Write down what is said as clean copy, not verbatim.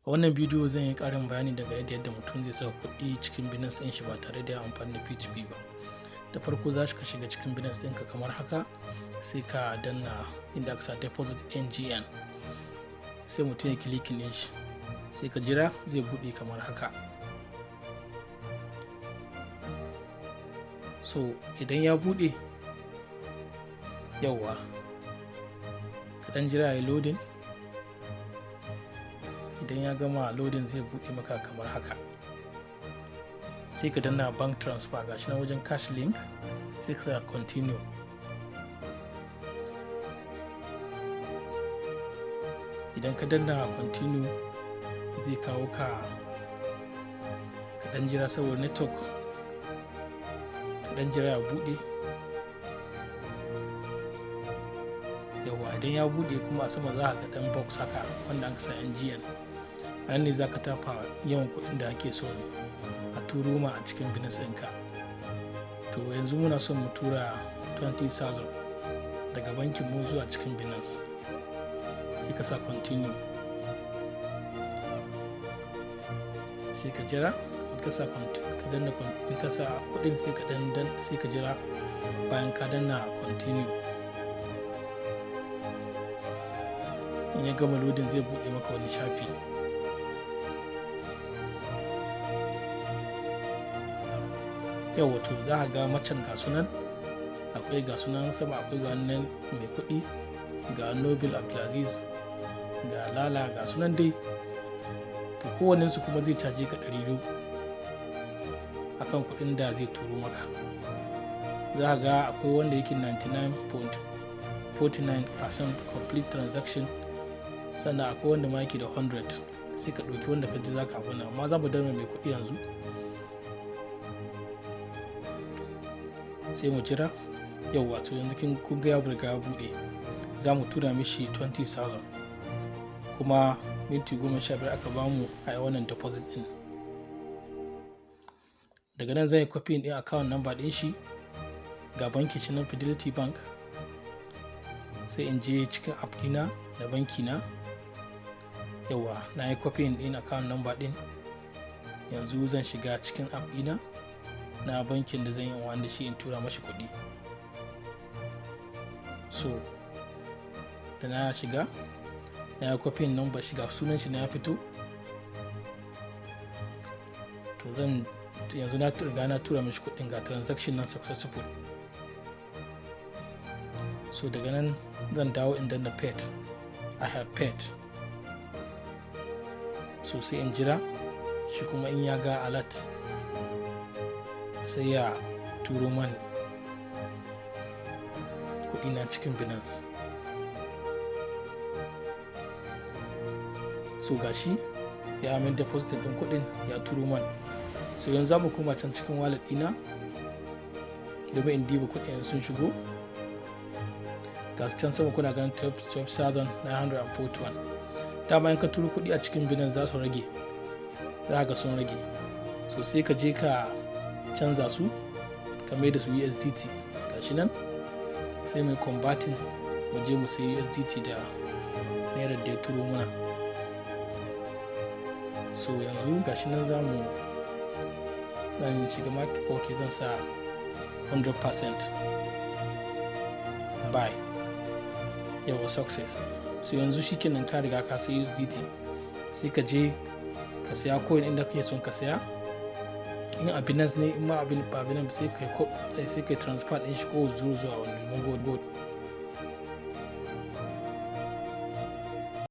A wannan bidiyo zan yi ƙarin bayani dangane da yadda mutum zai saka kuɗi cikin Binance ɗin shi ba tare da ya amfani da P2P ba. Da farko za ka shiga cikin Binance ɗinka kamar haka, sai ka danna inda aka sa Deposit NGN, sai mutum ya clicking ɗin shi, sai ka jira zai buɗe kamar haka. So idan ya buɗe, yauwa, ka ɗan jira ya loading. Idan ya gama loading, zai buɗe maka kamar haka. Sai ka danna bank transfer, gashi nan wajen cash link, sai ka sa continue. Idan ka danna continue, zai kawo ka, ka ɗan jira saboda network, ka ɗan jira ya buɗe. Yauwa, idan ya buɗe kuma, a sama za ka ga ɗan box haka wanda aka sa NGN. A nan ne za ka tafa yawan kuɗin da ake so a turo ma a cikin Binance ɗinka. To, yanzu muna son mu tura 20,000 daga bankin mu zuwa cikin Binance. Sai ka sa continue. Sai ka jira, in ka sa ka danna, in ka sa kuɗin, sai ka dan sai ka jira bayan ka danna continue. In ya gama loading, zai buɗe maka wani shafi. Yauwa, to za ka ga merchant ga sunan, akwai ga sunan sama, akwai ga wannan mai kuɗi, ga Noble Abdulaziz, ga Lala, ga sunan dai. To, kowannensu kuma zai caje ka 200 akan kuɗin da zai turo maka. Za ka ga akwai wanda yake 99.49% complete transaction, sannan akwai wanda ma yake da 100. Sai ka ɗauki wanda ka ji za ka abuna, amma za mu danna mai kuɗi yanzu. Sai mu jira. Yauwa, to yanzu kun ga ya riga ya buɗe. Za mu tura mishi 20,000, kuma minti 15 aka bamu a yi wannan deposit ɗin. Daga nan zan yi copy ɗin account number ɗin shi, ga bankin shi na Fidelity Bank, sai in je cikin app ɗina na banki na. Yauwa, na yi copy ɗin account number ɗin. Yanzu zan shiga cikin app ɗina na bankin da zan yi amfani da shi in tura mashi kuɗi. So da na shiga, na yi copy number shiga, sunan shi na ya fito. To, zan yanzu na riga na tura mashi kuɗin, ga transaction nan successful. So daga nan zan dawo in danna paid, I have paid. So sai in jira shi kuma, in ya ga alert, sai ya turo man kuɗi na cikin Binance. So gashi ya min deposit ɗin kuɗin, ya turo man. So yanzu za mu koma can cikin wallet ɗina domin in diba kuɗin sun shigo. Ga can sama kuna ganin 12,941. Dama in ka turo kuɗi a cikin Binance, za su rage, za ga sun rage. So sai ka je ka canza su, ka mai da su USDT. Gashi nan, sai mai converting, mu je mu sayi USDT da naira da ya turo muna. So yanzu gashi nan, za mu zan shiga market. Ok, zan sa 100% buy. Yauwa, success. So yanzu shikenan, ka riga ka sayi USDT. Sai ka je ka saya coin inda kake son ka saya, in a Binance ne, in ma abin ba Binance, sai kai transfer din shi ko zuwa wani. Mun gode.